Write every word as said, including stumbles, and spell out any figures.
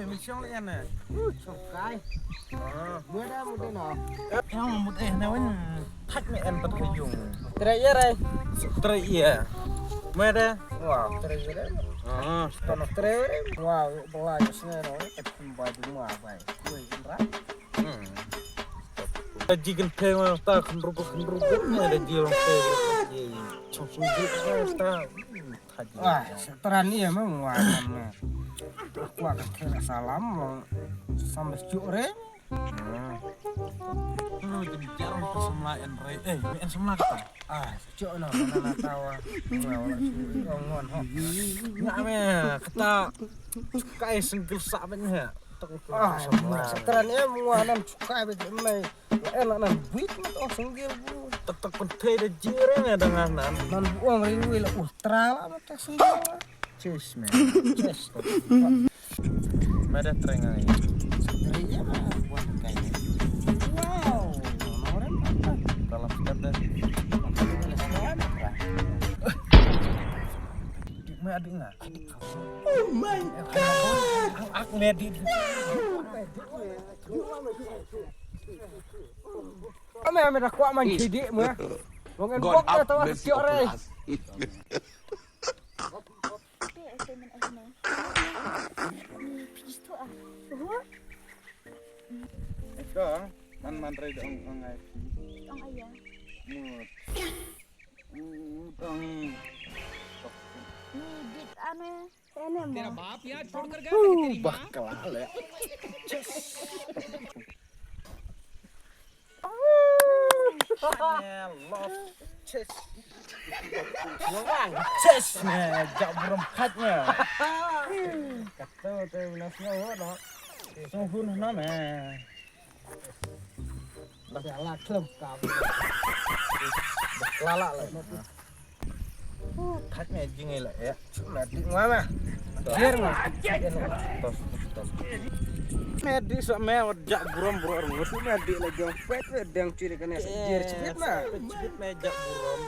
Mi shong le ne. Shong kai. Ah. Mut da mut da no. Yang mut eh na wen. Thak me en pat ka yung. Tre ye re. Tre ye. Mut da. Wow, tre ye re. Ah, stop. Tre ye re. Wow, bela ya sne no. Ba du ma bai. Wei ra. Hmm. Da ji kan te ma ta kan rupa kan rupa ne da ji long te. Chong sung ji ta. Ah, sa tran ni ma wa ma. Kwa ka thela salam long. Sam da sjuk re. Hmm. Lu jin jarang ka samla en re. Eh, mi en samla ka ta. Ah, sjuk na na na ta wa. Wa wa sjuk ngon ho. Nga me kata kai single sa ben ha. Ah, sa tran ni ma wa nan chukai be mai. Ela nan buit mat oh single bu. Tak tak pentai da jere ne dengan nan. Nan bu ong ring wi la uh tra la mat oh single. Cheers man. Cheers. Mada trengai. Ring ya ma buat kai. Wow. Noren apa? Dalam step deh. Dik mai adik nga. Oh my god. Ak ne di. Ame ame da kwah man kidik mu. Wong en bok ta wa siok re. Dong, man man re dong ngai. Dong aya. Mut. Dong. Ni dik ane. Ene mo. तेरा बाप यहाँ छोड़कर गया था कि तेरी माँ? Bakla le. Chess. Chess. Jak burom khat nya. Kata tu na snow no. Snow hun na me. Bakla klem ka. Bakla la. Thak ne jing ila ya. Chuma di ngwa ma. Jer ngwa. Tos tos. Me di so me wat jak burom bro ngut me di la jong pet me dang chiri kane jer chipit ma. Chipit me jak burom.